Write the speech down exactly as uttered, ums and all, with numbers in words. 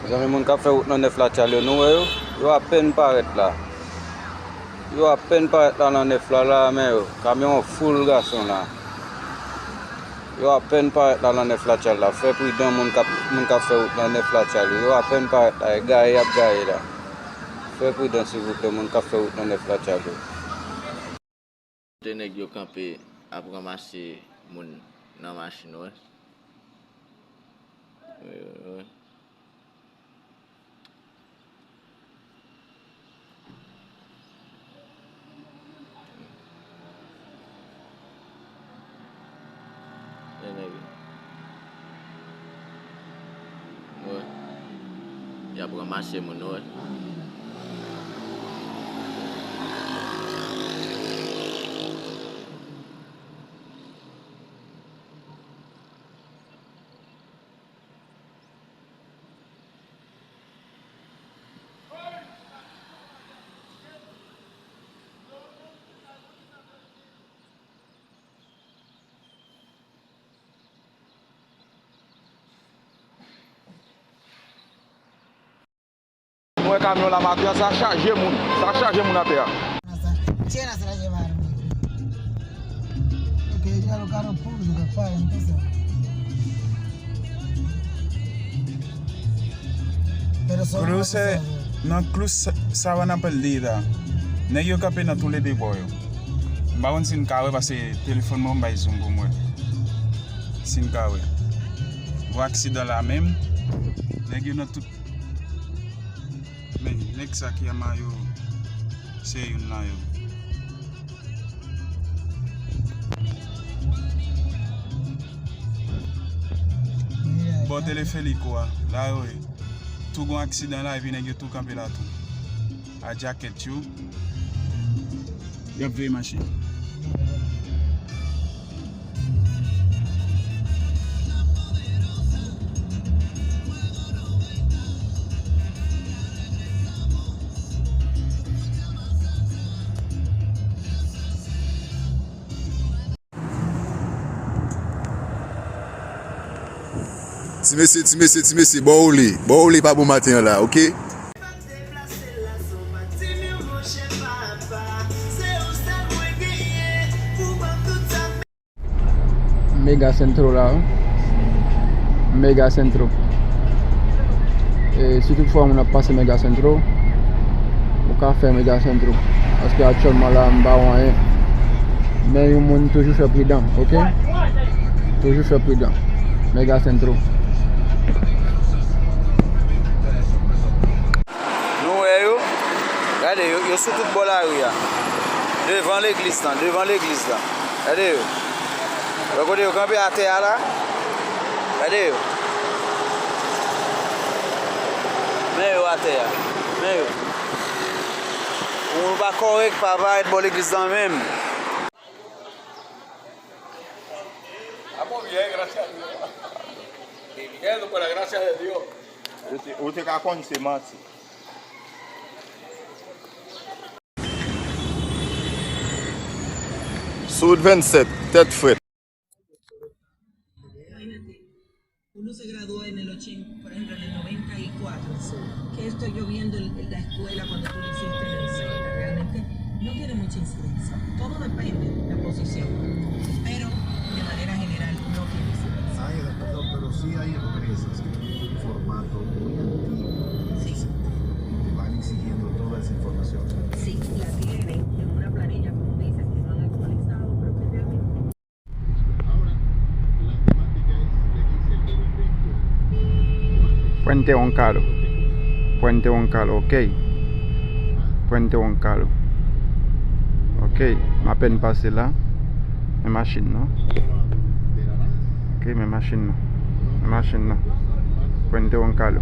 Mezanmi, moun k ap fè wout nan nèf Latyal yo, nou wè yo? Yo apèn parèt la. Yo apèn parèt la nan nèf la, la, men yo. Kamyon an foul gason la. Yo apèn parèt la nan nèf Latyal la. Fè pridan moun k ap, moun k ap fè wout nan nèf Latyal yo. Yo apèn parèt la, e gaye y ap gaye la. Fè pridan silvouplè moun k ap fè wout nan nèf Latyal yo. Kote nèg yo kanpe ap ranmase moun nan machin, wè. Wi, wi, wi. Wè. Y ap ranmase moun, wè. Nou wè kamyon la maten an, sa chaje moun. Sa chaje moun atè a. Cruce, nan Cruz Sabana Perdida. Nèg yo kanpe nan toulede bò yo. M pa konn si n ka wè, paske telefòn mwen m bay zoom pou m wè. Si n ka wè. Gwo aksidan la menm. Nèg yo nan tout Men, nèg sa ki an mayo, se youn nan yo. Bò teleferik ou a, la yo ye. Tou gon aksidan la, epi nèg yo tou kanpe la tou. A djakèt yo. Y ap veye machin. Ti mesye, ti mesye, ti mesye, bò ou li, bò ou li pa bon maten an la, oke? Mega Centro la, wi. Mega Centro. E si tout fwa moun ap pase Mega Centro, ou ka fè Mega Centro. Paske aktyèlman la, m pa wè anyen. Men yon moun toujou fè pridan, oke? Toujou fè pridan. Mega Centro. Nou wè yo. Gade, yo, yo sou tout bò lari a. Devan legliz lan, devan legliz lan. Gade yo. Wè kote yo kanpe atè a la. Gade yo. Men yo atè a. Men yo. Moun pa kòrèk, pa parèt bò legliz lan menm. Estamos bien, gracias a Dios. Viviendo por la gracia de Dios. Ou te, ou te ka konn se manti. Sou wout vennsèt, tèt frèt. Uno se graduó en el ochenta, por ejemplo, en el noventa y cuatro, que estoy lloviendo en, en la escuela cuando tú naciste en el sesenta, realmente no tiene mucha incidencia. Todo depende de la posición, pero de manera general no tiene incidencia. Hay, doctor, pero sí hay empresas que tienen un formato muy antiguo en ese sentido y te van exigiendo toda esa información. Sí, la tienen en una planilla, como dices, que no han actualizado, pero que realmente Puente Huancalo. Puente Huancalo, ok. Puente Huancalo. Ok, m apèn pase la. Men machin nan. Ok, men machin nan. Men machin nan. Puente Huancalo.